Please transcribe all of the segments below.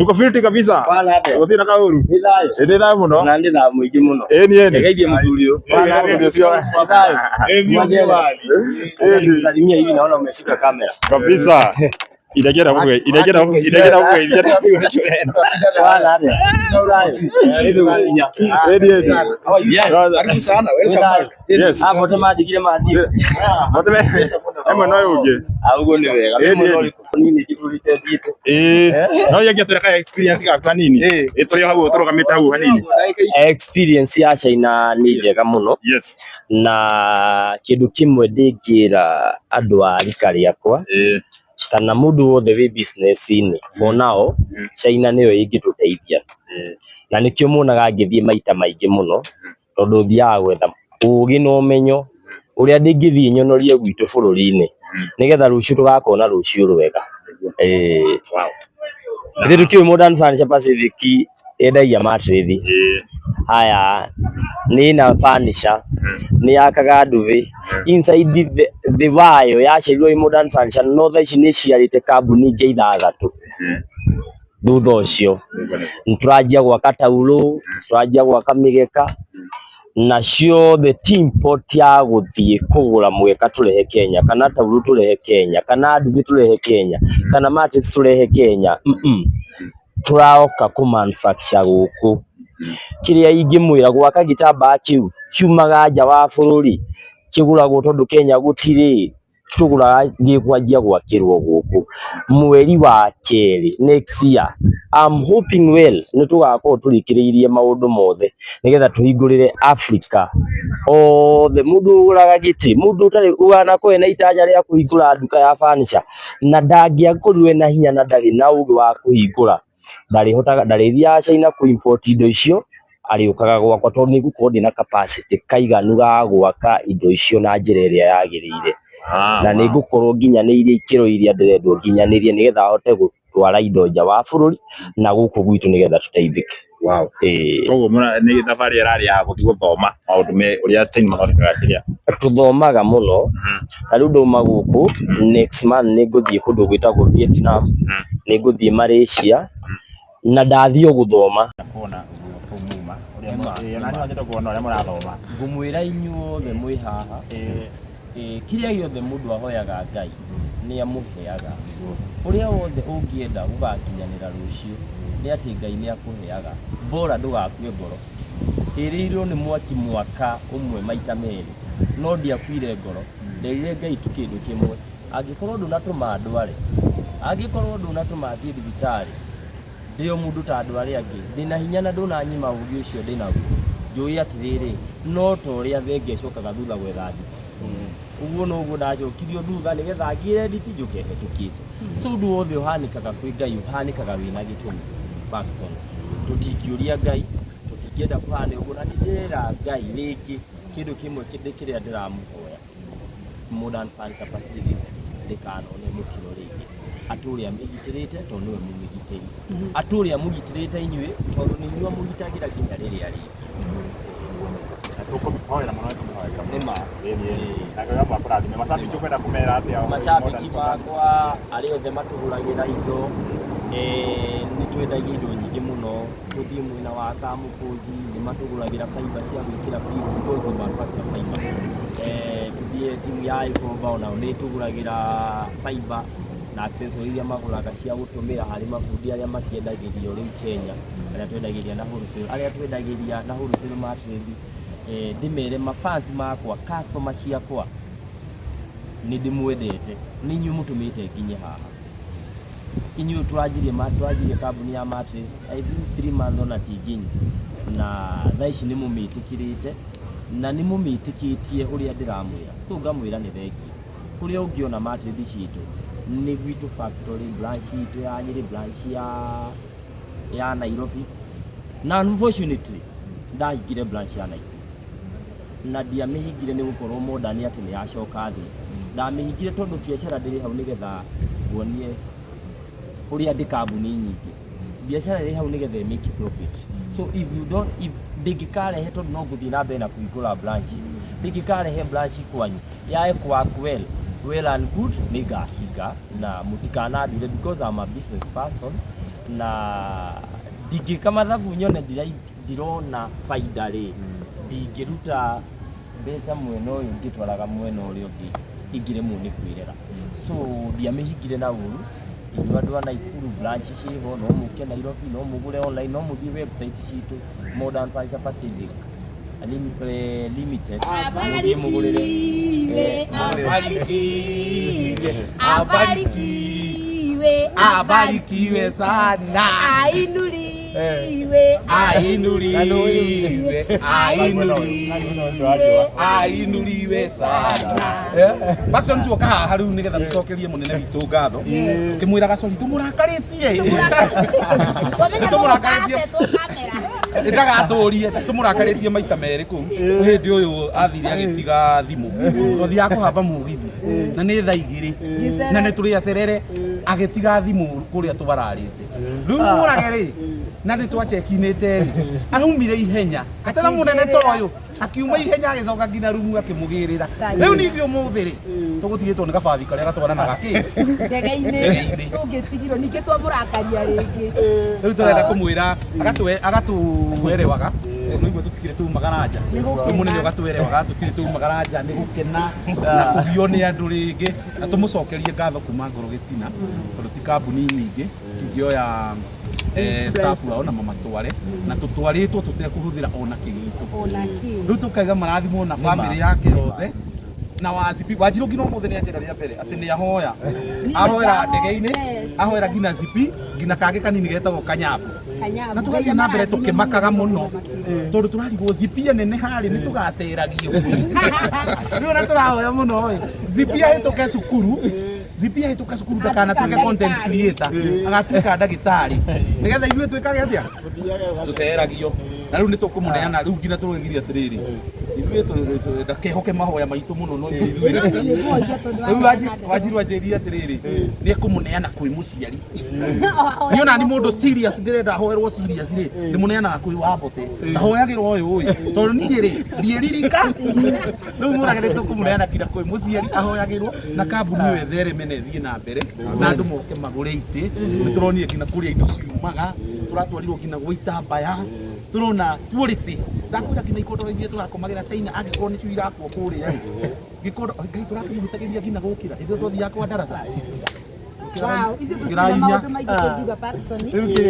Tuko fiti kabisa. Bwana atĩa? Gũtirĩ na kaũru. Nĩ thayũ. Ĩ nĩ thayũ mũno. Na ndĩ thayũ mũingĩ mũno. Ĩni ĩni. Ngeithie mũthuri ũyũ. Ĩ mũthuri ũcio. Nĩ thayũ. Ĩni. Salimia hivi naona umeshika kamera. Kabisa. Inagera gũkũ inagera gũkũ inagera gũkũ inagera gũkũ. Bwana atĩa? Nĩ thayũ. Nĩ thayũ. Ĩni ĩni. Yes. Karibu sana, welcome back. Yes. Ah, bote mathigire mathiĩ. Mothe emwe no ũngĩ. Ah, ũguo nĩ wega. Ĩni, Nĩ ĩni. ũrĩkũ? Nini kĩtũrĩte thiĩte. Ĩĩ. No yenge tũreka experience gaku hanini. Ĩ tũrĩ hau tũrũgamĩte hau hanini. Experience ya China nĩ njega mũno. Yes. Na kĩndũ kĩmwe ndĩngĩra andũ a rika rĩakwa Ĩĩ. kana mũndũ wothe wĩ business-inĩ for now, China nĩyo ĩngĩtũteithia, na nĩkĩo muonaga ngĩthiĩ maita maingĩ mũno, tondũ thiaga gwetha ũgĩ na ũmenyo ũrĩa ndingĩthiĩ nyonorie gwitũ bũrũri-inĩ nĩgetha rũciũ tũgakorwo na rũciũ rwega. Ĩĩ. Ithuĩ tũkĩũĩ Modern Furniture Pacific yendagia mattress. Ĩĩ. Haya, nĩ ĩna furniture, nĩ yakaga nduthi inside thĩ wayo yaciarirwo ĩ Modern Furniture, no thaa ici nĩ ĩciarĩte kambuni ingĩ ithathatũ. Thutha ũcio nĩ tũranjia gwaka taurũ, tũranjia gwaka mĩgeka, na ciothe ti import ya gũthiĩ kũgũra mũgeka tũrehe Kenya, kana taurũ tũrehe Kenya, kana nduthi tũrehe Kenya, kana mattress tũrehe Kenya. Tũroka kũ manufacture gũkũ. Kĩrĩa ingĩmwĩra, gwaka gĩtambaya kĩu kiumaga nja wa bũrũri, kĩgũragwo tondũ Kenya gũtirĩ, tũgũraga gĩkwanjia gwakĩrwo gũkũ mweri wa kerĩ next year. I'm hoping well nĩ tũgakorwo tũrĩkĩrĩirie maũndũ mothe nĩgetha tũhingũrĩre Africa othe. Mũndũ ũgũraga gĩtĩ, mũndũ ũtarĩ wanakorwo ena itanya rĩa kũhingũra nduka ya furniture na ndangĩakorirwo ena hinya na ndarĩ na ũgĩ wa kũhingũra, ndarĩhotaga, ndarĩthiaga China kũ import indo icio, arĩũkaga gwakwa tondũ nĩ ngũkorwo ndĩna capacity kaiganu ga gwaka indo icio na njĩra ĩrĩa yagĩrĩire, na nĩ ngũkorwo nginyanĩirie ikĩro iria ndĩrendwo nginyanĩrie nĩgetha hote gũtwara indo nja wa bũrũri na gũkũ gwitũ nĩgetha tũteithĩke. Wow. Ĩĩ. Koguo nĩ thabarĩ ĩrarĩ ya gũthiĩ gũthoma maũndũ me ũrĩa China mathondekaga kĩrĩa. Tũthomaga mũno. Ta rĩu ndauma gũkũ, next month nĩ ngũthiĩ kũndũ gwĩtagwo Vietnam, nĩ ngũthiĩ Malaysia, na ndathiĩ o gũthoma. Kuona ũguo kũu muma. Ũrĩa ĩĩ, ona niĩ no nyende kuona ũrĩa mũrathoma. Ngũmwĩra inyuothe mwĩ haha, kĩrĩa gĩothe mũndũ ahoyaga Ngai nĩ amũheaga. Ũrĩa wothe ũngĩenda gũgakinyanĩra rũciũ nĩ atĩ Ngai nĩ akũheaga, bora ndũgakue ngoro. Hĩrĩirwo nĩ mwaki mwaka ũmwe maita merĩ, no ndiakuire ngoro. Nderire Ngai tu kĩndũ kĩmwe, angĩkorwo ndũnatũma ndware, angĩkorwo ndũnatũma thiĩ thibitarĩ, ndĩ o mũndũ ta andũ arĩa angĩ, ndĩna hinya na ndũnanyima ũgĩ ũcio ndĩnaguo, njũĩ atĩrĩrĩ, no ta ũrĩa thenge ĩcokaga thutha gwetha nditi, ũguo noguo ndacokirio thutha nĩgetha ngĩre nditi njũke hetũkĩte. So ũndũ wothe ũhanĩkaga kwĩ Ngai ũhanĩkaga wĩna gĩtũmi. Backson, tũtingĩũria Ngai, tũtingĩenda kũhane ũguo, na nĩndĩrera Ngai rĩngĩ kĩndũ kĩmwe kĩrĩa ndĩramũhoya, Modern Furniture Pacific ndĩkanone mũtino rĩngĩ. Atũre amĩgitĩrĩte tondũ nĩwe mũmĩgitĩri, atũre amũgitĩrĩte inyuĩ tondũ nĩ inyuĩ amũgitagĩra nginya rĩrĩa rĩngĩ. Na tũkũmĩhoera mũno, nĩ tũmĩhoera. Nĩ ma. Ĩni ĩni. Na Ngai waku akũrathime. Macambĩki ũkwenda kũmera atĩa? Macambĩki makwa arĩa othe matũgũragĩra indo, nĩ twendagia indo nyingĩ mũno. Tũthiĩ mwena wa Kamũkũnji, nĩ matũgũragĩra fiber cia gwĩkĩra PU because we manufacture fiber. Tũthiĩ timu ya Gĩkomba, onao nĩ ĩtũgũragĩra fiber na accessory iria magũraga cia gũtũmĩra harĩ mabundi arĩa makĩendagĩrio rĩu Kenya, arĩa twendagĩria na wholesale, arĩa twendagĩria na wholesale mattress. Ndĩmere mafans makwa, customer ciakwa, nĩ ndĩmwendete, nĩ inyuĩ mũtũmĩte nginye haha. Inyuĩ tũranjirie kambuni ya mattress I think 3 months ona ti nginyu, na thaa ici nĩ mũmĩtĩkĩrĩte na nĩ mũmĩtĩkĩtie ũrĩa ndĩramwĩra. So ngamwĩra nĩ thengiũ. Kũrĩa ũngĩona mattress citũ nĩ gwitũ factory, branch itũ ya Nyĩrĩ, branch ya Nairobi, na unfortunately ndahingire branch ya Nairobi, na ndiamĩhingire nĩ gũkorwo Modern atĩ nĩ yacoka thĩ. Ndamĩhingire tondũ biacara ndĩrĩ hau nĩgetha nguonie ũrĩa ndĩ kambuni nyingĩ. Biacara ĩrĩ hau nĩgetha ĩ make profit. So if you don't, if ndĩngĩkarehe, tondũ no ngũthiĩ na mbere na kũhingũra branches, ndĩngĩkarehe branch kwanyu yae work well, well and good, nĩ ngahinga na mũtikanandwĩre because I'm a business person. Na ndingĩka mathabu nyone ndirona baida rĩ, ndingĩruta mbeca mwena ũyũ ngĩtwaraga mwena ũrĩa ũngĩ, ingĩremwo nĩ kwĩrera. So ndiamĩhingire na ũru. Inyuĩ andũ a Naikuru, branch ciĩho, no mũke Nairobi, no mũgũre online, no mũthiĩ website citũ, Modern Furniture Pacific Limited, mũthiĩ mũgũrĩre. Abarikiwe, abarikiwe, abarikiwe sana, ainuliwe, ainuliwe, ainuliwe, ainuliwe sana. Maxon, tuoka haha rĩu nĩgetha tũcokerie mũnene witũ ngatho, ngĩmwĩraga sorry tũmũrakarĩtie. Wamenya. Tũmũrakarĩtie. Tũmũrakarĩtie kamera. Ndagaatũrie tũmũrakarĩtie maita merĩ kũu hĩndĩ ũyũ athire agĩtiga thimũ, twathiaga kũhamba mũgithi na nĩ thaa 2 na nĩ tũrĩ acerere, agĩtiga thimũ kũrĩa tũbararĩte. Rĩu mũrage rĩ, na nĩ twachekinĩte rĩ, araumire ihenya atena mũnene ta ũyũ, akiuma ihenya agĩcoka nginya rumu akĩmũgĩrĩra. Rĩu ningĩ ũmũthĩ rĩ, tũgũtigĩtwo nĩ gabathi karĩa gatwaranaga kĩ ndege-inĩ, tũngĩtigirwo ningĩ twamũrakaria rĩngĩ. Rĩu tũrenda kũmwĩra agatuerewaga nĩguo tũtikire tumagara nja. Nĩ gũkena. Rĩu mũnene ũgatuerewaga tũtirĩ tumagara nja nĩ gũkena na kũgio nĩ andũ rĩngĩ, na tũmũcokerie ngatho kuma ngoro gĩtina, tondũ ti kambuni nyingĩ cingĩoya staff ao na mamatware na tũtwarĩtwo tũtekũhũthĩra ona kĩgitũ. Ona kĩ. Rĩu tũkaiga marathimwo na bamĩrĩ yake yothe na wazipi Wanjiru nginya ũmũthĩ nĩ anjĩra rĩa mbere atĩ nĩ ahoya ahoera ndege-inĩ. Ahoera nginya zipi, nginya kangĩ kanini getagwo kanyambu. Kanyambu. Na tũgathiĩ na mbere tũkĩmakaga mũno tondũ tũrarigwo zipia nene harĩ nĩ tũgaceragio. Rĩu ona tũrahoya mũno ĩ, zipia hĩtũke cukuru, zipia hĩtũke cukuru, ndakanatuĩke content creator, agatuĩka ndagĩtarĩ nĩgetha ithuĩ twĩkage atĩa, tũceragio. Na rĩu nĩ tũkũmũneana rĩu nginya tũrũgĩrie atĩrĩrĩ, ithuĩ ndakehoke mahoya maitũ mũno, no ithuĩ rĩu Wanjiru anjĩrire atĩrĩrĩ, nĩ ekũmũneana kwĩ mũciari. Niĩ ona nĩ mũndũ serious, ndĩrenda ahoerwo serious rĩ, ndĩmũneanaga kwĩ Wambote, ndahoyagĩrwo ũyũ ũyũ tondũ niĩ rĩ ndiĩririka. Rĩu mũrage nĩ tũkũmũneana kinya kwĩ mũciari ahoyagĩrwo, na kambuni ĩyo ĩthereme na ĩthiĩ na mbere na andũ moke magũre itĩ. Nĩ tũronire nginya kũrĩa indo ciumaga, tũratwarirwo nginya gwa itambaya, tũrona quality. Ndakwĩra nginya ikondoro iria tũrakomagĩra China, angĩkorwo nĩcio irakwo kũrĩa rĩ, gĩkondo Ngai tũrakĩmũhĩtagĩria nginya gũkĩra hĩndĩ ĩyo twathiaga kwa ndaraca. Wow, ithuĩ tũtirĩ na maũndũ maingĩ tũngiuga Parkson,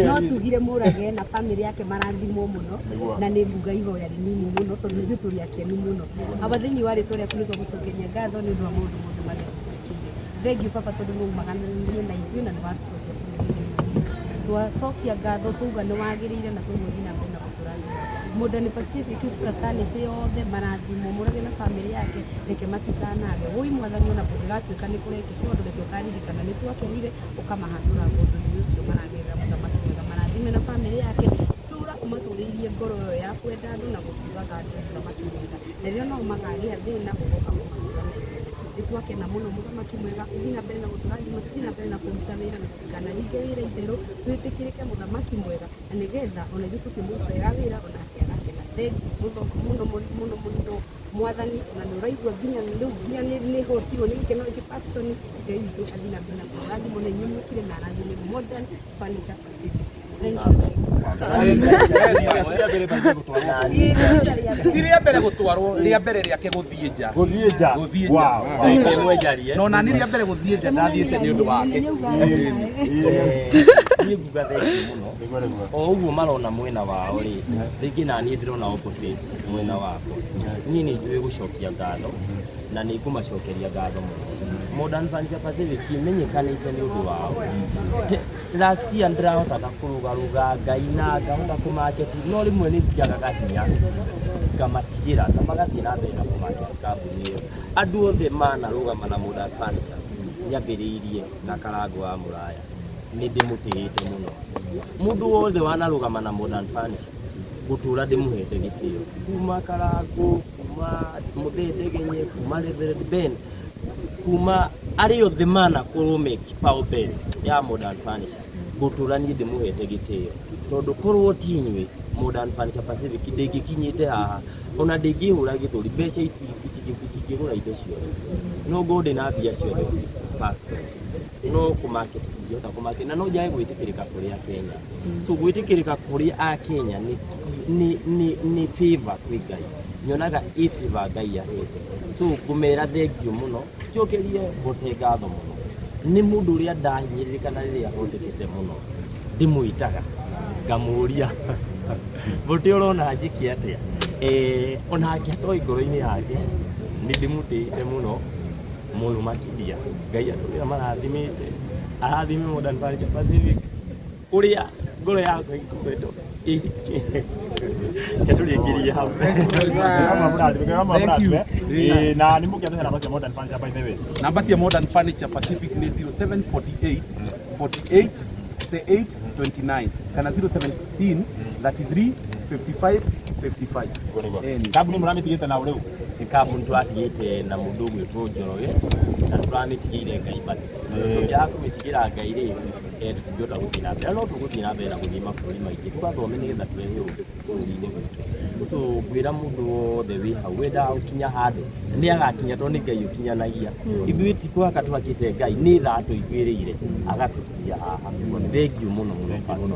no tugire Mũrage na family yake marathimwo mũno, na nĩ nguga ihoya rĩnini mũno tondũ ithuĩ tũrĩ akenu mũno. Aba thĩinĩ wa rĩtwa rĩaku nĩ twagũcokeria ngatho nĩ ũndũ wa maũndũ mothe marĩa ũtwĩkĩire. Thank you baba, tondũ nĩ umaganĩrie na ithuĩ na nĩ watũcokia bũrũri-inĩ witũ. Twacokia ngatho, twauga nĩ wagĩrĩire na twaigua nginya mbere na gũtũrathima. Modern Pacific fraternity yothe marathimwo, Mũrage na family yake reke matikanage woi Mwathani, ona kũngĩgatuĩka nĩ kũrekĩka ũndũ, reke ũkaririkana nĩ twakenire ũkamahatũra ũndũ-inĩ ũcio maragerera. Mũthamaki mwega, marathime na family yake, tũra ũmatũrĩirie ngoro ĩyo ya kwenda andũ na gũtugaga andũ. Mũthamaki mwega, na rĩrĩa nao makagĩa thĩna ũgoka kũmatura na ihenya. Nĩ twakena mũno. Mũthamaki mwega, ũthiĩ na mbere na gũtũrathima, tũthiĩ na mbere na kũruta wĩra na tũtikanahinge wĩra itherũ, twĩtĩkĩrĩke mũthamaki mwega, na nĩgetha ona ithuĩ tũkĩmũrutĩra wĩra onake agakena. Thank you mũno mũno mũno mũno Mwathani, ona nĩ ũraigua nginya rĩu nginya nĩ hotirwo nĩ gĩkeno gĩkĩ. Parkson, Ngai witũ athiĩ na mbere na kũmũrathima na inyuĩ mũkire na arathime Modern Furniture Pacific. Thank you, thank you. Ti rĩa mbere gũtwarwo, rĩa mbere rĩake gũthiĩ nja. Gũthiĩ nja. Gũthiĩ nja. Mwenjarie. No nani rĩa mbere gũthiĩ nja ndathiĩte nĩ ũndũ wake. Niĩ nguga thank you mũno. O ũguo marona mwena wao rĩ, rĩngĩ na niĩ ndĩrona opposite mwena wakwa. Niĩ nĩ njũĩ gũcokia ngatho na nĩ ngũmacokeria ngatho mũno. Modern Furniture Pacific imenyekanĩte nĩ ũndũ wao. Last year ndĩrahotaga kũrũgarũga ngaina ngahota kũmarket, no rĩmwe nĩ njagaga hinya ngamatigĩra na magathiĩ na mbere na kũmarket kambuni ĩyo. Andũ othe manarũgama na Modern Furniture nyambĩrĩirie na Karango wa Mũraya, nĩ ndĩmũtĩĩte mũno. Mũndũ wothe wanarũgama na Modern Furniture gũtũra ndĩmũhete gĩtĩo, kuma Karango, kuma Mũthee Ndegenye, kuma Reverend Ben, kuma arĩa othe manakorwo me kipaumbele ya Modern Furniture, gũtũra niĩ ndĩmũhete gĩtĩo, tondũ korwo ti inyuĩ Modern Furniture Pacific ndĩngĩkinyĩte haha, ona ndĩngĩhũra gĩthũri. Mbeca itingĩgũra indo ciothe, no ngorwo ndĩna mbia ciothe Parkson, no kũmarket Ndingĩhota kũmakenia na no njage gwĩtĩkĩrĩka kũrĩ Akenya. So gwĩtĩkĩrĩka kũrĩ Akenya nĩ favor kwĩ Ngai, nyonaga ĩ favor Ngai ahete. So ngũmera thengiũ mũno, njokerie Mbote ngatho mũno. Nĩ mũndũ ũrĩa ndahinyĩrĩrĩka na rĩrĩa thondekete mũno ndĩmwĩtaga ngamũria, "Mbote, ũrona njĩke atĩa?" Onake atoĩ ngoro-inĩ yake nĩ ndĩmũtĩĩte mũno mũno makĩria. Ngai atũrĩa marathimĩte, arathime Modern Furniture Pacific kũrĩa ngoro yakwa ĩkoretwo ĩtũrĩkĩrie hau. Thank you. Na nĩ mũkĩatũhe namba cia Modern Furniture, by the way. Namba cia Modern Furniture Pacific nĩ 0748 48 68 29 kana 0716 33 55 55. Ĩni. Kambuni mũramĩtigĩte na rĩu? Nĩ kambuni tũratigĩte na mũndũ ũgwĩtwo Njoroge, na tũramĩtigĩire Ngai, but tũngĩaga kũmĩtigĩra Ngai rĩ, tũtingĩhota gũthiĩ na mbere, no tũgũthiĩ na mbere na gũthiĩ mabũrũri maingĩ tũgathome nĩgetha tũrehe ũũgĩ bũrũri-inĩ witũ. So ngwĩra mũndũ wothe wĩ hau wendaga gũkinya handũ, nĩ agakinya, tondũ nĩ Ngai ũkinyanagia. Ithuĩ ti kũhaka twakĩte Ngai, nĩ tha atũiguĩrĩire agatũkinyia haha. Thengiũ mũno mũno, Patson.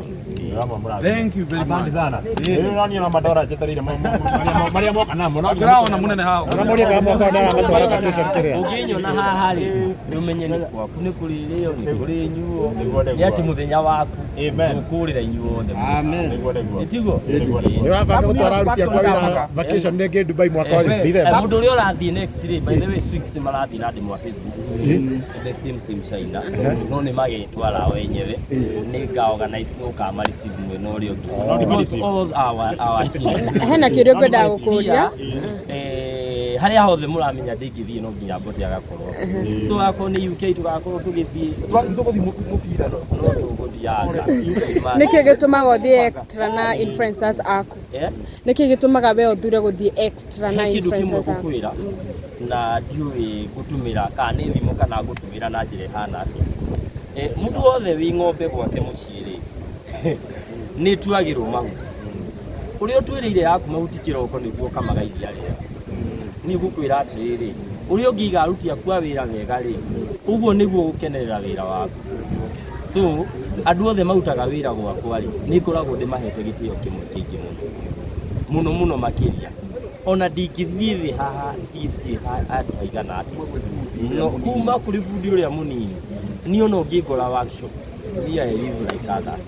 Thank you very Asante much. sana. Rĩu no niĩ no mandora njetereire marĩa moka namo. No Ndĩraona mũnene hao. Ũramũria kana mwaka ndaramatwara vacation kĩrĩa. Ũngĩnyona haha rĩ, nĩ ũmenye nĩ gwaku, nĩ kũrĩ rĩo, nĩ kũrĩ nyuo. Nĩguo, Nĩ nĩguo. atĩ mũthenya waku Amen. ũkũrĩra inyuothe. Amen. Nĩguo, nĩguo. Nĩ tiguo? Nĩguo, nĩguo. Nĩ ũrabanga gũtwara aruti aku a wĩra vacation rĩngĩ Dubai mwaka ũyũ December? Mũndũ ũrĩa ũrathiĩ next rĩ, by the way, Swix marathiĩ na ndĩmũ wa Facebook, the same same China, no nĩ magetwara o enyewe. Nĩ nga organize no kama receive mwena ũrĩa ũngĩ. No Because ndĩmareceive. all our teams Hena kĩũria ngwendaga gũkũria. Harĩa hothe mũramenya ndingĩthiĩ no nginya Mbote agakorwo. So akorwo nĩ UK tũgakorwo tũgĩthiĩ, Tũgũthiĩ mũbira. No tũgũthiaga. Nĩkĩ gĩtũmaga ũthiĩ extra na influencers aku? Eh? Nĩkĩ gĩtũmaga we ũthure gũthiĩ extra na He kĩndũ kĩmwe influencers aku? ngũkwĩra, na ndiũĩ ngũtũmĩra kana nĩ thimũ kana ngũtũmĩra na njĩra ĩhana atĩa. Mũndũ wothe wĩ ng'ombe gwake mũciĩ rĩ, nĩ ĩtuagĩrwo mahuti. Ũrĩa ũtuĩrĩire yaku mahuti kĩroko nĩguo ũkamaga iria rĩega. Niĩ ngũkwĩra atĩrĩrĩ, ũrĩa ũngĩiga aruti aku a wĩra wega rĩ, ũguo nĩguo ũgũkenerera wĩra waku. So andũ othe marutaga wĩra gwakwa rĩ, nĩ ngoragwo ndĩmahete gĩtĩo kĩmwe kĩingĩ mũno mũno mũno makĩria. Ona ndingĩthiĩ thĩ haha, ndingĩthiĩ handũ haigana atĩa, no kuma kũrĩ bundi ũrĩa mũnini, niĩ ona ũngĩngora workshop, me, I live like others.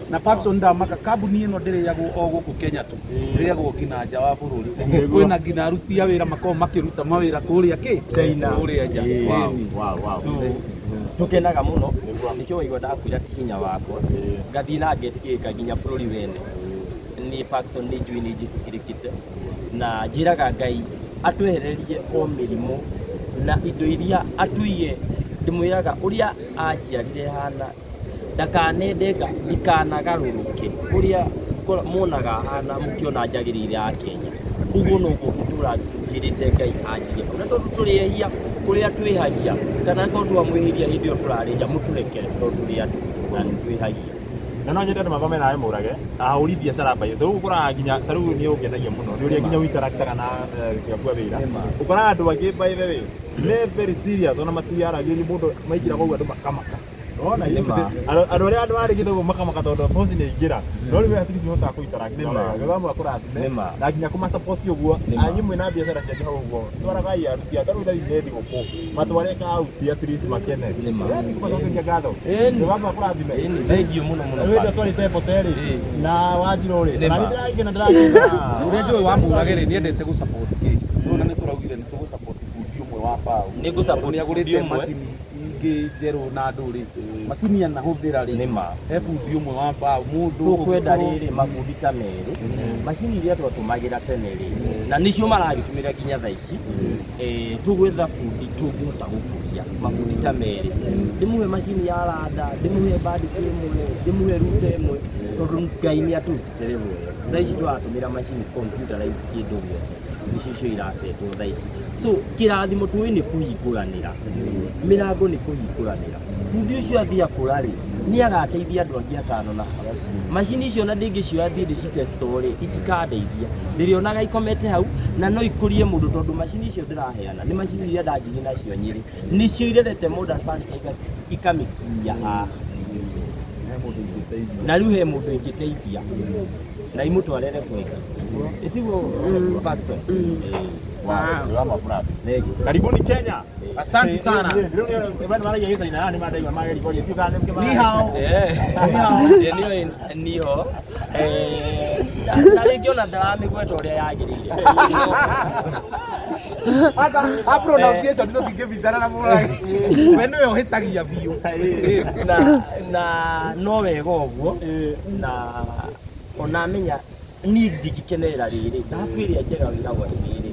Na Parkson, ndamaka kambuni ĩno ndĩrĩagwo o gũkũ Kenya tu, ĩrĩagwo nginya nja wa bũrũri. Kwĩna nginya aruti a wĩra makoragwo makĩruta mawĩra kũrĩa kĩ China. Kũrĩa nja. Ĩni. So tukenaga mũno, nĩkĩo waigua ndakwĩra ti hinya wakwa, ngathiĩ na ngetĩkĩrĩka nginya bũrũri wene. Nĩ Parkson, nĩ njũĩ nĩ njĩtĩkĩrĩkĩte, na njĩraga Ngai atwehererie o mĩrimũ na indo iria atũige. Ndĩmwĩraga ũrĩa anjiarire hana, ndakanende ndikanagarũrũke ũrĩa monaga hana, mũkĩona njagĩrĩire a Kenya. Ũguo noguo ngũtũra njĩrĩte Ngai anjige hau. Na tondũ tũrĩ ehia, kũrĩa twĩhagia kana korwo twamwĩhĩria hĩndĩ ĩyo tũrarĩ nja, mũtũrekere, tondũ tũrĩ andũ na nĩ twĩhagia. Na no nyende andũ mathome nawe Mũrage ahũri biacara mbaĩ. Rĩu ũkoraga nginya ta rĩu nĩ ũngenagia mũno nĩ ũrĩa nginya ũitaraktaga na aruti aku a wĩra. Ũkoraga andũ angĩ, by the way, me very serious, ona matiaragĩria mũndũ, maingĩra kũu andũ makamaka. Wona andũ arĩa andũ marĩ gĩthomo makamaka tondũ boss nĩ aingĩra, no rĩu at least ũhotaga kũinteract nao wega. Gĩthomo akũrathime na nginya kũma support ũguo. Anyu mwĩna biacara cianyu hau ũguo, twaragai aruti a tarĩu thaa ici nĩ thigũkũ, matware kauti, at least makene. Ũrathiĩ kũmacokeria ngatho. Gĩthomo akũrathime. Ĩni, thengiũ mũno mũno. Wĩnda twarĩte mbote rĩ na wanjirũ rĩ, na nĩ ndĩragĩkena, ndĩragĩkena. Ũrĩa njũĩ wa Mũrage rĩ, nĩendete gũ-support kĩ rĩu, na nĩ tũraugire nĩ tũgũ-support bundi ũmwe wa mbaũ. Nĩ ngũ-support nĩ bundi agũrĩte ũmwe. macini ingĩ njerũ na andũ rĩ, macini anahũthĩra rĩ. Nĩ ma. He bundi ũmwe wa mbaũ mũndũ Tũkwenda ũngĩkorwo- rĩrĩ mabundi ta merĩ, macini iria twatũmagĩra tene rĩ, na nĩcio maragĩtũmĩra nginya thaa ici. Tũgwetha bundi tũngĩhota gũkũria mabundi ta merĩ, ndĩmũhe macini ya randa, ndĩmũhe bandis ĩmwe, ndĩmũhe ruta ĩmwe, tondũ Ngai nĩ atũrutĩte level ĩyo. Thaa ici tũratũmĩra macini computerized, kĩndũ gĩothe nĩcio icio iracetwo thaa ici. So kĩrathimo tũĩ nĩ kũhingũranĩra mĩrango, nĩ kũhingũranĩra. Bundi ũcio athiĩ akũra rĩ, Nĩ agateithia andũ angĩ atano na hau. Macini icio na ndingĩcioya thiĩ ndĩcitestwo rĩ, itikandeithia. Ndĩrĩonaga ikomete hau na no ikũrie mũndũ tondũ macini icio ndĩraheana nĩ macini iria ndanjirie nacio Nyĩrĩ. Nĩcio irerete Modern Furniture ikamĩkinyia haha. Na rĩu he mũndũ ingĩteithia na imũtware level ĩngĩ. Ĩtiguo Patson? Ĩĩ. Karibuni Kenya. Asante sana. Ni hao. Niyo niho na rĩngĩ ona ndaramĩgweta ũrĩa yagĩrĩire. Hata ha pronunciation tũtingĩbicana na mũrage. We nĩwe ũhĩtagia biũ. Na no wega ũguo na ona menya niĩ ndingĩkenerera rĩrĩ thabu ĩrĩa njega wĩragwo atĩrĩrĩ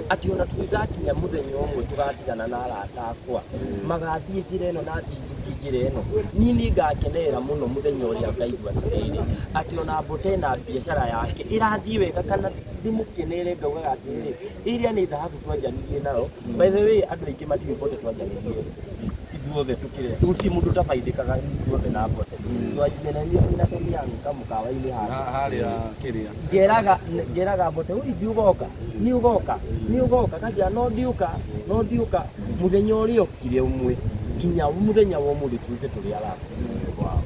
atĩ ona tũgĩgakinya mũthenya ũmwe tũgatigana na arata akwa magathiĩ njĩra ĩno na thiĩ njithiĩ njĩra ĩno niĩ nĩ ngakenerera mũno mũthenya ũrĩa ngaigua atĩrĩrĩ atĩ ona Mbote na biacara yake ĩrathiĩ wega kana ndĩmũkenere ngaugaga atĩrĩrĩ ĩrĩa nĩ thahabu twanjanirie nayo. By the way, andũ aingĩ matiũĩ Mbote twanjanirie ithuothe tukire gũtirĩ mũndũ ũtabaidĩkaga ithuothe na Mbote twanjanirie na Toniang kamũkawa-inĩ haha Harĩa kĩrĩa. Ngeraga ngeraga Mbote ui ndiũgoka nĩ ũgoka nĩ ũgoka kanjĩra no ndiũka no ndiũka mũthenya ũrĩa ũkire ũmwe nginya mũthenya wa ũmũthĩ tuĩte tũrĩ arata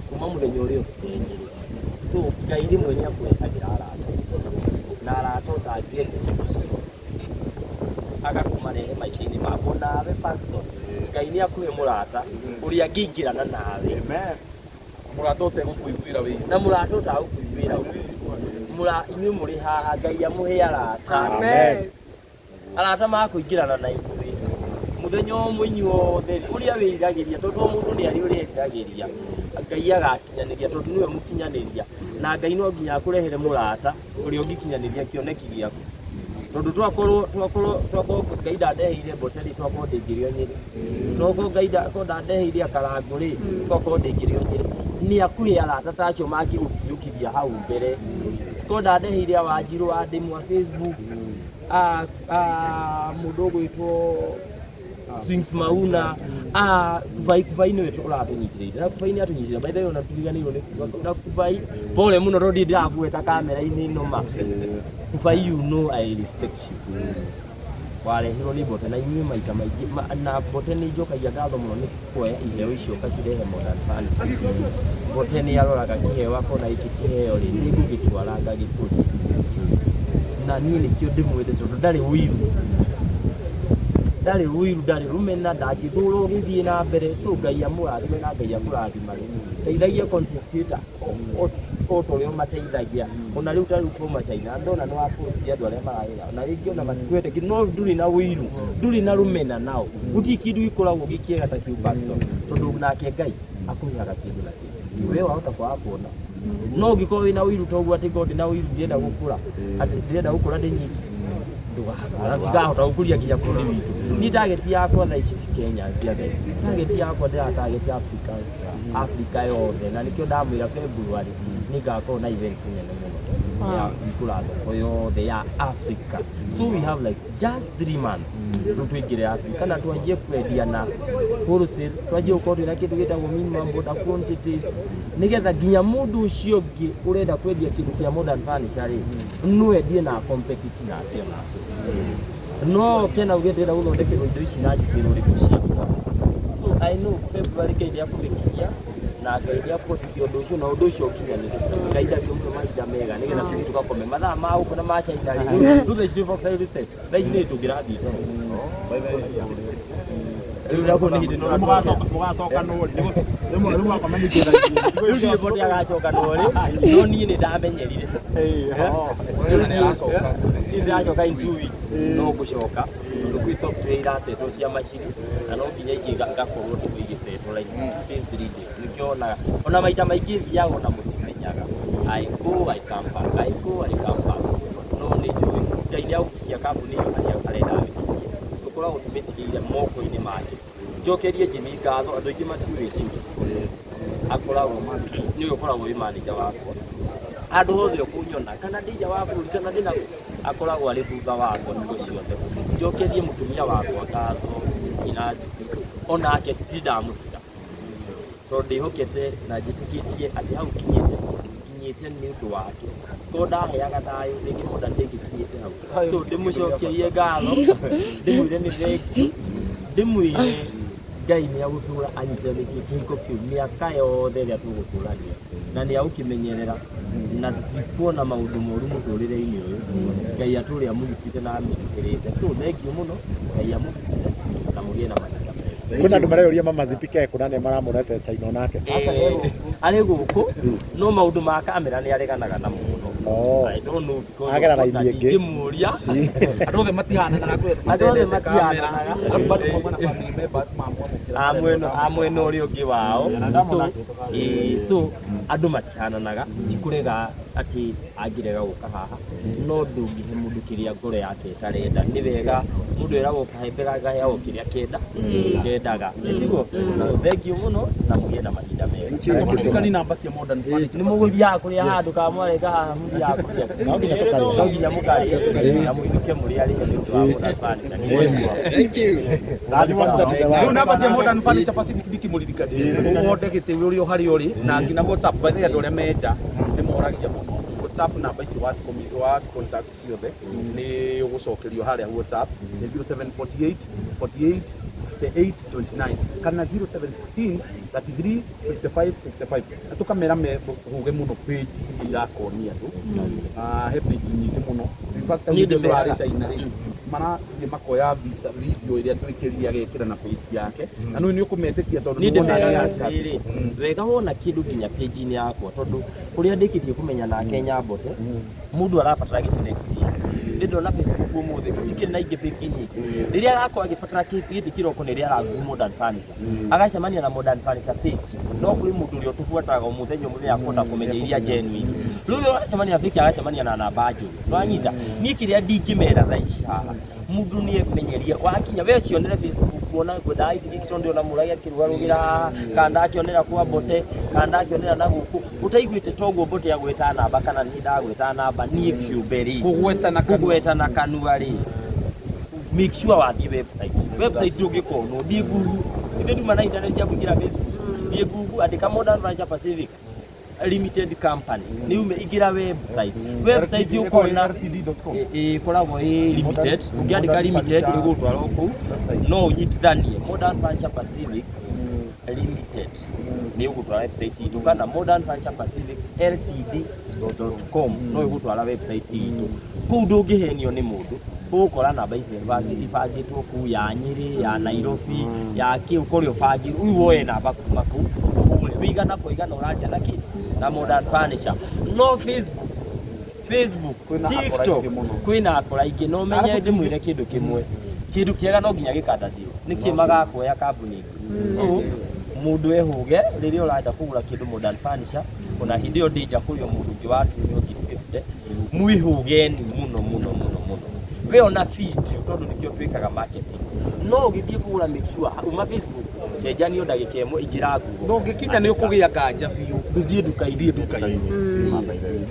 kuma mũthenya ũrĩa ũkire Nyĩrĩ. So Ngai rĩmwe nĩ akũrehagĩra arata na arata ũtangĩ agakũmarehe maica-inĩ maku. Nawe Parkson, Ngai nĩ akũhe mũrata ũrĩa angĩingĩrana nawe. Mũrata ũtegũkũiguĩra wĩiru. Na mũrata ũtagũkũiguĩra ũiru. Mũra inyuĩ mũrĩ haha Ngai amũhe arata. Amen. Arata makũingĩrana na inyuĩ mũthenya ũmwe inyuothe ũrĩa wĩriragĩria tondũ o mũndũ nĩ arĩ ũrĩa eriragĩria Ngai agakinyanĩria tondũ nĩwe mũkinyanĩria na Ngai no nginya akũrehere mũrata ũrĩa ũngĩkinyanĩria kĩoneki gĩaku tondũ twakorwo Ngai ndandeheire Mbote rĩ, twakorwo ndĩngĩrĩo Nyĩrĩ, twakorwo Ngai korwo ndandeheire akarangũ rĩ, twakorwo ndĩngĩrĩo Nyĩrĩ. Nĩ akuhe arata ta acio mangĩgũkinyũkithia hau mbere. Korwo ndandeheire awanjirũ wa ndĩmũ a Facebook, a mũndũ ũgwĩtwo Swings Mauna, a Kubai. Kubai nĩwe ũratũnyitĩrĩire na Kubai nĩ atũnyitĩrĩire. By the way, ona turiganĩirwo nĩ kuga na Kubai, pole mũno tondũ ndirĩ ndĩrakũgweta kamera-inĩ ĩno ma Kubai, you know I respect you. Warehirwo nĩ Mbote na inyuĩ maita maingĩ na Mbote nĩ njokagia ngatho mũno nĩ kuoya iheo icio ũkacirehe Modern Furniture. Mbote nĩ aroraga kĩheo akona gĩkĩ kĩheo rĩ nĩ ngũgĩtwara ngagĩkũria na niĩ nĩkĩo ndĩmwendete tondũ ndarĩ ũiru, ndarĩ ũiru, ndarĩ rũmena, ndangĩthũra ũgĩthiĩ na mbere. So Ngai amũrathime na Ngai akũrathimage. Teithagia content creator o ta ũrĩa ũmateithagia. Ona rĩu ta rĩu twauma China ndona nĩ wapost andũ arĩa mararĩra ona rĩngĩ ona matikwete kĩndũ no ndũrĩ na ũiru, ndũrĩ na rũmena nao. Gũtirĩ kĩndũ gĩkoragwo gĩ kĩega ta kĩu, Parkson, tondũ nake Ngai akũheaga kĩndũ na kĩndũ we wahota kwaga kuona no ũngĩkorwo wĩna ũiru toguo atĩ korwo ndĩna ũiru ndĩrenda gũkũra atĩ ndĩrenda gũkũra ndĩ nyiki ndũgakũra ndikahota gũkũria nginya bũrũri witũ. Niĩ target yakwa thaa ici ti Kenyans othe, target yakwa ndĩra target Africans, Africa yothe, na nĩkĩo ndamwĩra February nĩngakorwo na event nene mũno ya kũhingũra thoko yothe ya Africa. So we have like just 3 months rĩu tũingĩre Africa na twanjie kwendia na wholesale, twanjie gũkorwo twĩna kĩndũ gĩtagwo minimum order quantities nĩgetha nginya mũndũ ũcio ũngĩ ũrenda kwendia kĩndũ kĩa Modern Furniture rĩ no endie na compete nake onake no kena uge ndĩrenda gũthondekerwo indo ici na njĩkĩrwo rĩbu ciakwa. So I know February Ngai nĩ akũmĩkinyia na Ngai nĩ akũhotithia ũndũ ũcio na ũndũ ũcio ũkinyanĩre. Ngai ndakĩmũhe mahinda mega nĩgetha tũthiĩ tũgakome mathaa ma gũkũ na ma China rĩ rĩu thaa ici tũĩ reset thaa ici nĩ tũngĩrathiĩ toro rĩu nakuo nĩ hĩndĩ no Mũgacoka nũ rĩ? Rĩu mwakoma ningĩ. Rĩu ndirĩ Mbote agacoka no rĩ no niĩ nĩ ndamenyerire. Niĩ ndĩracoka in 2 weeks no ngũcoka tondũ kwĩ software irasetwo cia macini na no nginya ingĩ ngakorwo ndĩho igĩsetwo like 2 days, 3 days. Nĩkĩo onaga ona maita maingĩ thiaga ona mũtimenyaga. I go, I come back, I go, I come back, no nĩ njũĩ Ngai nĩ agũkinyia kambuni ĩyo harĩa arenda amĩkinyie. Tũkoragwo tũmĩtigĩire moko-inĩ make. Njokerie Jimmy ngatho. Andũ aingĩ matiũĩ Jimmy akoragwo nĩwe ũkoragwo wĩ manager wakwa handũ hothe ũkũnyona kana ndĩ nja wa bũrũri kana ndĩ na akoragwo arĩ thutha wakwa hingo ciothe. Njokerie mũtumia wakwa ngatho, Ina Zipi, onake ti ndamũtiga. Tondũ ndĩhokete na njĩtĩkĩtie atĩ hau nginyĩte, nginyĩte nĩ ũndũ wake. Korwo ndaheaga thayũ, rĩngĩ Modern ndĩngĩkinyĩte hau. So ndĩmũcokerie ngatho, ndĩmwĩre nĩ thengiũ, ndĩmwĩre Ngai nĩ agũtũra anyitithanĩtie kĩhiko kĩu mĩaka yothe ĩrĩa tũgũtũrania, na nĩ agũkĩmenyerera na tũtikuona maũndũ moru mũtũrĩre-inĩ ũyũ. Ngai atũre amũgitĩte na amĩgitĩrĩte. So thengiũ mũno, Ngai amũgitĩre na mũgĩe na mahinda mega. Kwĩna andũ mareyũria Mama Zipike kũna nĩ maramuonete China onake. Arĩ gũkũ no maũndũ ma kamera nĩ areganaga namo mũno. Oh. I don't know because Agera of raini na ĩngĩ. ndingĩmũria. Andũ othe matihananaga kwĩ Andũ othe matendete kamera. matihananaga. Arabu bado mauma na family members mamwamũkĩra A mwena a mwena ũrĩa ũngĩ wao. So, so andũ matihananaga, ti kũrega atĩ angĩrega gũka haha, no ndũngĩhe mũndũ kĩrĩa ngoro yake ĩtarenda. Nĩ wega mũndũ eragwo kahembe gakaheagwo kĩrĩa kenda kendaga, tiguo? So thengiũ mũno na mũgĩe na mahinda mega. Tũririkani namba cia Modern Furniture. Nĩ mũgũthiaga kũrĩa handũ kana mwareka haha mũthiaga kũrĩa? No nginya tũkarĩe. No nginya mũkarĩe na mũinũke mũrĩ arĩhe nĩ ũndũ wa Modern Furniture. Rĩu namba cia Modern Furniture Pacific ndikĩmũririkanie wonde gĩtĩ ũrĩ o harĩa ũrĩ na nginya WhatsApp, by the way, andũ arĩa menja nĩ moragia mũno WhatsApp namba icio wa contact ciothe nĩ ũgũcokerio harĩa WhatsApp nĩ 0748 48 68 29 kana 0716 33 55 55, na tũkamera huge mũno page iria irakonia andũ. Ah, he page nyingĩ mũno, in fact Niĩ ithuĩ ndĩmeraga. tũrarĩ China rĩ, marathiĩ makoya visa video ĩrĩa twĩkĩrire agekĩra na page yake, na nĩ ũkũmetĩkia tondũ Niĩ nĩ wona nĩ ndĩmeraga yake. atĩrĩrĩ, wega wona kĩndũ nginya page-inĩ yakwa, tondũ kũrĩa ndĩkĩtie kũmenya nake Nyambote, mũndũ arabatara gĩtĩ next year. Nĩ ndona Facebook ũmũthĩ gũtikĩrĩ na ingĩ page nyingĩ. Rĩrĩa arakorwo agĩbatara gĩtĩ kĩroko nĩ rĩrĩa aragũra Modern Furniture, agacemania na Modern Furniture fake. No kũrĩ mũndũ ũrĩa ũtũbuataga o mũthenya o mũthenya akũhota kũmenya iria genuine. Rĩu rĩrĩa ũracemania na fake, agacemania na namba njũru, nĩwanyita? Niĩ kĩrĩa ndingĩmera thaa ici haha, mũndũ nĩ emenyerie wakinya we cionere Facebook, wona ngwendaga gĩtĩ gĩkĩ tondũ ndĩrona mũrage akĩrũgarũgĩra haha, kana ndakĩonera kwa Mbote, kana ndakĩonera na gũkũ ũtaiguĩte toguo Mbote agweta namba kana niĩ ndagweta namba niĩ kĩũmbe rĩ. Kũgweta na kanua. Kũgweta na kanua rĩ, make sure wathiĩ website. Website ndũngĩkonwo, thiĩ Google. Ithuĩ tuma na internet cia kũingĩra Facebook. Thiĩ Google, andĩka Modern Furniture Pacific Limited Company, nĩ ume ingĩra website. Website ũkona LTD.com. Ĩkoragwo ĩ limited. Ũngĩandĩka limited ĩgũgũtwara o kũu, no ũnyitithanie Modern Furniture Pacific Limited nĩ ũgũtwara website itũ, kana Modern Furniture Pacific Ltd.com no ĩgũtwara website itũ. Kũu ndũngĩhenio nĩ mũndũ, ũgũkora namba ibangĩtwo kũu, ya Nyĩrĩ, ya Nairobi, ya kĩ, ũkore ũbangĩrwo. Rĩu woe namba kuma kũu ũhũre wĩigana kwa igana ũraria na kĩ na Modern Furniture. No Facebook, Facebook, Kwĩna akora TikTok, aingĩ mũno. kwĩna akora aingĩ. No menye ndĩmwĩre kĩndũ kĩmwe, kĩndũ kĩega no nginya gĩkandathio nĩkĩ magakuoya kambuni ĩngĩ. So mũndũ ehũge rĩrĩa ũrenda kũgũra kĩndũ Modern Furniture, ona hĩndĩ ĩyo ndĩ nja kũrĩ o mũndũ ũngĩ watunywo ngiri 50. Mwĩhũgeni mũno mũno mũno mũno. We ona video, tondũ nĩkĩo twĩkaga marketing, no ũgĩthiĩ kũgũra, make sure uma Facebook, cenjanio ndagĩka ĩmwe, ingĩra Google. No ũngĩkinya nĩ ũkũgĩa nganja biũ. Ndũthiĩ nduka-inĩ.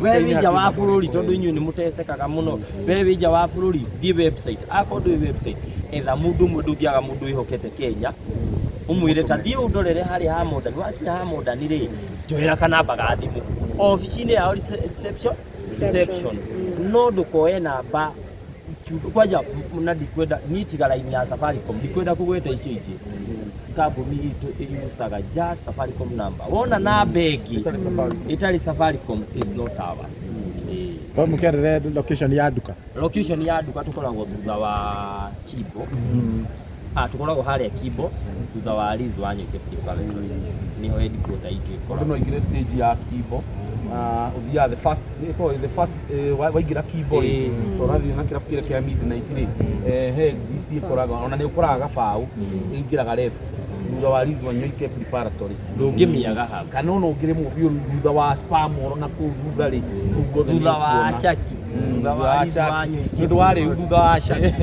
We wĩ nja wa bũrũri, tondũ inyuĩ nĩ mũtecekaga mũno, we wĩ nja wa bũrũri, thiĩ website. Akorwo ndũĩ website, etha mũndũ ũmwe, ndũngĩaga mũndũ wĩhokete Kenya, ũmwĩre ta thiĩ ũndorere harĩa ha Modern. Wakinya ha Modern rĩ, njohera kanamba ga thimũ obici-inĩ yao, reception. No ndũkoe namba kwanja na ndikwenda niĩ tiga raini ya Safaricom, ndikwenda kũgweta icio ingĩ. Kambuni itũ ĩyucaga just Safaricom number. Wona namba ĩngĩ ĩtarĩ Safaricom is not ours. Ĩĩ. To mũkerere location ya nduka. Location ya nduka, tũkoragwo thutha wa Kibo. Ah, tũkoragwo harĩa Kibo, thutha wa Liz Wanyoike Preparatory, nĩho headquarter itũ Mũndũ ĩkoragwo. no aingĩre stage ya Kibo. Ah, ũthiaga the first ĩkoragwo the first waingĩra Kibo rĩ, to ũrathiĩ na kĩrabu kĩrĩa kĩa Midnight rĩ, he exit ĩkoragwo, ona nĩ ũkoraga gabaũ, ĩingĩraga left thutha wa Liz Wanyoike Preparatory. Ndũngĩmĩaga hau. Kana ona ũngĩrĩmwo biũ, thutha wa Spam oro na kũu thutha rĩ, kũu guothe nĩ Thutha wa ũkuona. Shaki. Thutha Thutha wa wa Liz Shaki. Wanyoike. Nĩ ũndũ wa rĩu thutha wa Shaki.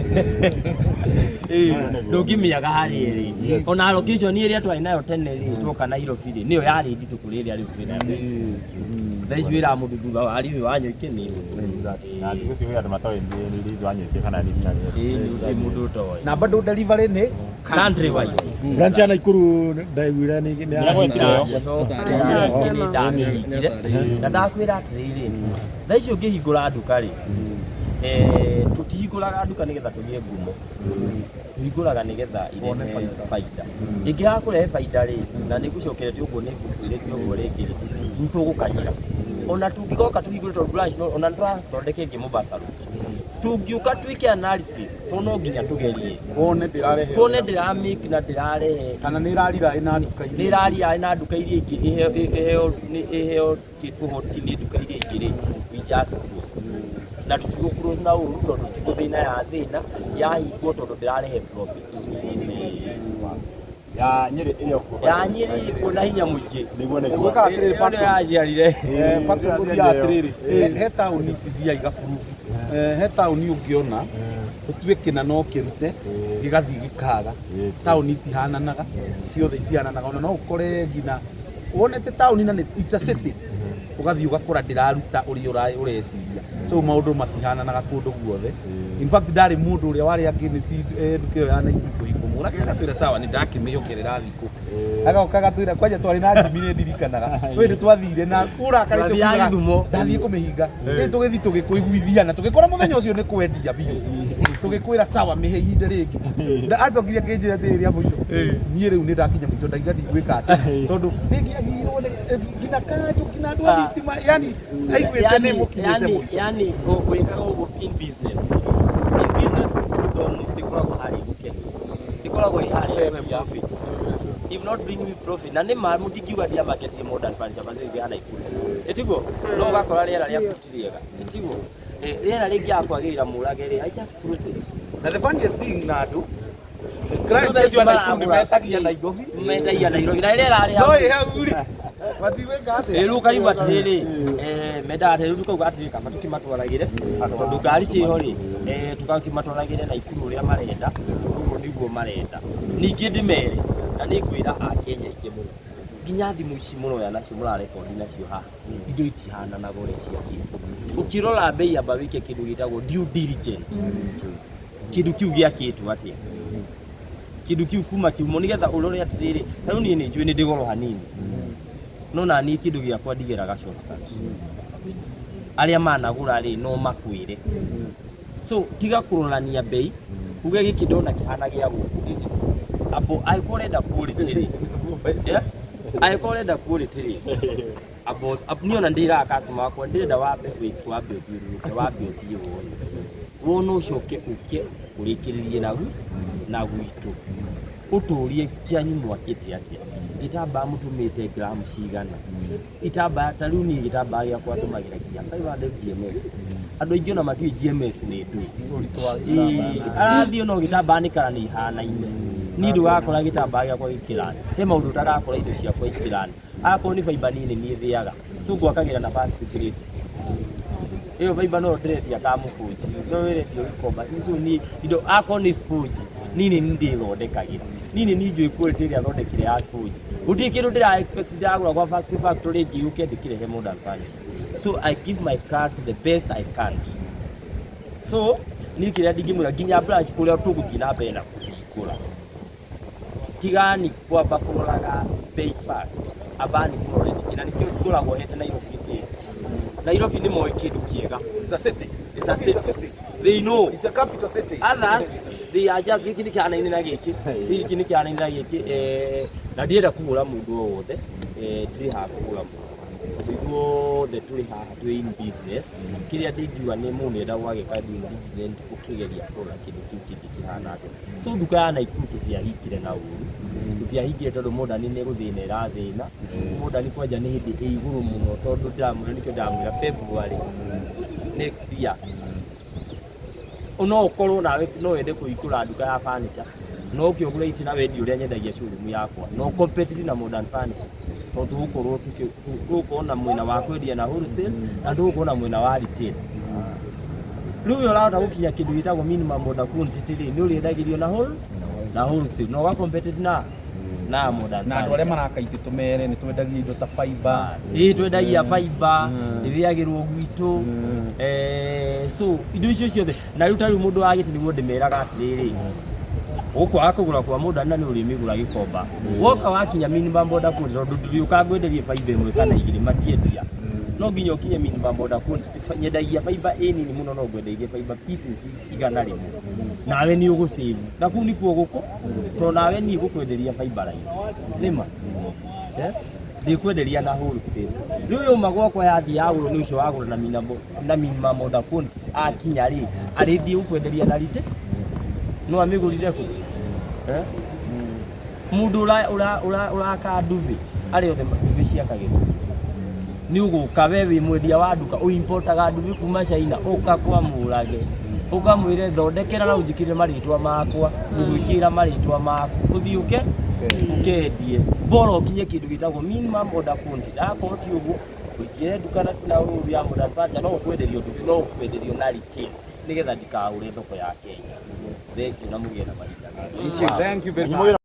Ndũngĩmĩaga harĩa ĩrĩ. Ona location ĩrĩa twarĩ nayo tene rĩ, twoka Nairobi rĩ, nĩyo yarĩ nditũ kũrĩ ĩrĩa rĩu twĩ nayo thaa ici. Thaa ici wĩraga mũndũ thutha wa Liz Wanyoike nĩ ũndũ. Na thikũ ici kwĩ andũ matoĩ nĩ Liz Wanyoike kana nĩ nginya nĩ. Ĩĩ, nĩ gũtirĩ mũndũ ũtoĩ. Na bado delivery nĩ Country wide. Branch ya Naikuru ndaiguire nĩ nĩ Nĩagwetire yo. Nĩ ndamĩhingire na ndakwĩra atĩrĩrĩ, thaa ici ũngĩhingũra nduka rĩ, tũtihingũraga nduka nĩgetha tũgĩe ngumo, tũhingũraga nĩgetha irehe baida. Ĩngĩaga kũrehe baida rĩ, na nĩ ngũcokerete ũguo, nĩ ngũkwĩrĩte ũguo rĩngĩ rĩ, nĩ tũgũkanyĩra. Ona tũngĩgoka tũhingũre, tondũ branch ona nĩ tũrathondeka ĩngĩ Mombasa Road, tũngĩũka twĩke analysis, to no nginya tũgerie wone ndĩrarehe tuone ndĩramake na ndĩrarehe kana nĩ ĩrarira ĩna nduka nĩ iria ĩraria na nduka iria ingĩ, ĩheo ĩheo ũhoti nĩ nduka iria ingĩ rĩ, we just close na tũtigũ close na ũru, tondũ ti gũthĩna ya thĩna yahingwo, tondũ ndĩrarehe profit. Ya Nyeri ĩrĩ o kuo. Ya Nyeri ĩkuo na hinya mũingĩ. Nĩguo nĩguo. Gwĩka atĩrĩrĩ, Ĩyo Patson. nĩyo yaciarire. Patson, gũthiaga atĩrĩrĩ, he taũni ici thiaga igaprove. He taũni ũngĩona ũtue kĩna no kĩrute gĩgathiĩ gĩkaga. Taũni itihananaga ciothe, itihananaga. Ona no ũkore nginya wonete taũni na it's a city, ũgathiĩ ũgakora ndĩraruta ũrĩa ũreciria. So maũndũ matihananaga kũndũ guothe. In fact, ndarĩ mũndũ ũrĩa warĩ against nduka ĩyo ya Naikuru kũhingwo, mũrage agatwĩra sawa, nĩ ndakĩmĩongerera thikũ, agoka agatwĩra kwanja twarĩ na Jimmy, nĩ ndirikanaga wĩ nĩ twathire na ũrakarĩte. Twathiaga Gĩthumo. Ndathiĩ kũmĩhinga rĩ, tũgĩthiĩ tũgĩkũiguithia na tũgĩkora mũthenya ũcio nĩ kwendia biũ, tũgĩkwĩra sawa, mĩhe ihinda rĩngĩ. Na acokire akĩnjĩra atĩrĩ rĩa mũico, niĩ rĩu nĩ ndakinya mũico, ndaiga ndigwĩka atĩ tondũ nĩngiagirwo nginya kanjũ, nginya andũ a thitima, yani aiguĩte nĩ mũkinyĩte mũico. Yani gwĩkaga ũguo in business, in business gĩthomo ndĩkoragwo harĩa gũkenia, ĩkoragwo ĩ harĩa kũhe profit. If not bring me profit, na nĩ ma mũtingiuga ndia market modern furniture facility ya Naikuru, ĩtiguo no ũgakora rĩera rĩaku ti rĩega, ĩtiguo. Rĩera rĩngĩaga kwagĩrĩra mũrage rĩ, I just close it. Na the funniest thing, na andũ clients acio a Naikuru nĩ metagia Nairobi. Mendagia Nairobi na rĩera rĩa no ĩ hau rĩ, matigwĩka atĩa? Rĩu ũkaigua atĩrĩrĩ, mendaga atĩrĩ, rĩu tukauga atĩrĩrĩ, kaba tũkĩmatwaragĩre, tondũ ngari ciĩho rĩ, tũgakĩmatwaragĩre Naikuru ũrĩa marenda, tondũ ũguo nĩguo marenda. Ningĩ ndĩmere, na nĩ ngwĩra Akenya aingĩ mũno, nginya thimũ ici mũroya nacio, mũrarekondi nacio haha, indo itihananaga ũrĩa ciakĩtwo. Ũkĩrora mbei, amba wĩke kĩndũ gĩtagwo due diligence. Kĩndũ kĩu gĩakĩtwo atĩa, kĩndũ kĩu kuma kiumo, nĩgetha ũrore atĩrĩrĩ, ta rĩu niĩ nĩ njũĩ nĩ ndĩ goro hanini, no na niĩ kĩndũ gĩakwa ndigeraga shortcut. Arĩa managũra rĩ, no makwĩre. So tiga kũrorania mbei, uge gĩkĩ ndona kĩhana gĩa gũkũ. Abo angĩkorwo ũrenda quality rĩ, yeah? Angĩkorwo ũrenda quality rĩ, abo niĩ ona ndĩraga customer wakwa, ndĩrenda wambe wambe ũthiũrũrũke, wambe ũthiĩ wone, wona ũcoke ũke ũrĩkĩrĩrie nagu na gwitũ, ũtũrie kĩanyu mwakĩte atĩa, gĩtambaya mũtũmĩte gramu cigana, itambaya. Ta rĩu niĩ gĩtambaya gĩakwa ndũmagĩra nginya 500 GMS. Andũ aingĩ ona matiũĩ GMS nĩ ndũĩ. Ĩĩ, arathiĩ no gĩtambaya nĩ kara nĩ ihanaine. Niĩ ndũgakora gĩtambaya gĩakwa gĩkĩrani, he maũndũ ũtagakora indo ciakwa ikĩrani. Akorwo nĩ fiber, niĩ nĩ niĩ thĩaga, so ngwakagĩra na first grade. Ĩyo fiber no ndĩrendia kamũkũnji, no ĩrendio gĩkomba. So niĩ indo akorwo nĩ sponge, niĩ nĩ ndĩthondekagĩra, niĩ nĩ njũĩ quality ĩrĩa thondekire ya sponge. Gũtirĩ kĩndũ ndĩra expect ndĩragũra gwa factory, factory ĩngĩ yũke ndĩkĩrehe modern furniture. So I give my car to the best I can. So niĩ kĩrĩa ndingĩmwĩra, nginya branch kũrĩa tũgũthiĩ na mbere na kũhingũra, tigani kwamba kũroraga bei first, ambani kũrora nĩkĩ na nĩkĩo ngoragwo hete Nairobi gĩtĩo. Nairobi nĩ moĩ kĩndũ kĩega. It's a city. It's a city. They know. It's a capital city. Others, they are just gĩkĩ nĩ kĩhanaine na gĩkĩ, gĩkĩ nĩ kĩhanaine na gĩkĩ. Na ndirenda kũhũra mũndũ o wothe, ndirĩ haha kũhũra mũndũ, tondũ ithuothe tũrĩ haha twĩ in business. Kĩrĩa ndingiuga nĩ mũndũ nĩenda gwagĩka due diligence, ũkĩgeria kũrora kĩndũ kĩu kĩngĩ kĩhana atĩa. So nduka ya Naikuru tũtiahingire na ũru, tũtiahingire tondũ modern nĩ gũthĩna ĩrathĩna. Modern kwanja nĩ hĩndĩ ĩ igũrũ mũno, tondũ ndĩramwĩra, nĩkĩo ndĩramwĩra February next year no ũkorwo nawe no wende kũhingũra nduka ya furniture, no ũke ũgũre itĩ na wendie ũrĩa nyendagia showroom yakwa, no compete na modern furniture, tondũ tũgũkorwo na mwena wa kwendia na wholesale na tũgũkorwo na mwena wa retail. Rĩu we ũrahota gũkinya kĩndũ gĩtagwo minimum order quantity rĩ, nĩ ũrĩendagĩrio na wholesale na ũga compete na modern Na andũ arĩa furniture. maraka itĩ tũmere nĩ twendagia indo ta fiber. Ĩĩ, twendagia fiber, ĩthĩagĩrwo gwitũ. So indo icio ciothe, na rĩu ta rĩu mũndũ wa gĩtĩ, nĩguo ndĩmeraga atĩrĩrĩ, Ũkwaga kũgũra kwa mũndũ na nĩ ũrĩmĩgũra gĩkomba. Woka wakinya minimum order quantity, tondũ ndũrĩũka ngwenderie fiber ĩmwe kana igĩrĩ, matiendia. No nginya ũkinye minimum order quantity. Nyendagia fiber ĩ nini mũno, no ngwendeirie fiber pieces 100, nawe nĩ ũgũsave na kũu nĩkuo gũkũ, tondũ nawe niĩ gũkwenderia fiber raithi nĩma. Eh? Ndĩkwenderia na wholesale. Rĩu yauma gwakwa yathiĩ yagũrwo nĩ ũcio wagũra na minimum order quantity, akinya rĩ, arĩthiĩ gũkwenderia na retail. No amĩgũrire kũ? Eh? Mũndũ ũraka nduthi, arĩa othe nduthi ciakagĩrwo, nĩ ũgũka we wĩ mwendia wa nduka ũimportaga nduthi kuma China, ũka kwa Mũrage ũkamwĩre, "Thondekera na ũnjĩkĩre marĩtwa makwa." Ngũgwĩkĩra marĩtwa maku, ũthiĩ ũke ũkendie, bora ũkinye kĩndũ gĩtagwo minimum order quantity. Akorwo ti ũguo, ũingĩre nduka na tina ũru ya Modern Furniture, no ũkwenderio nduthi, no ũkwenderio na retail, nĩgetha ndikahũre thoko ya Kenya. Thank you na mũgĩe na mahinda mega. Thank you very much.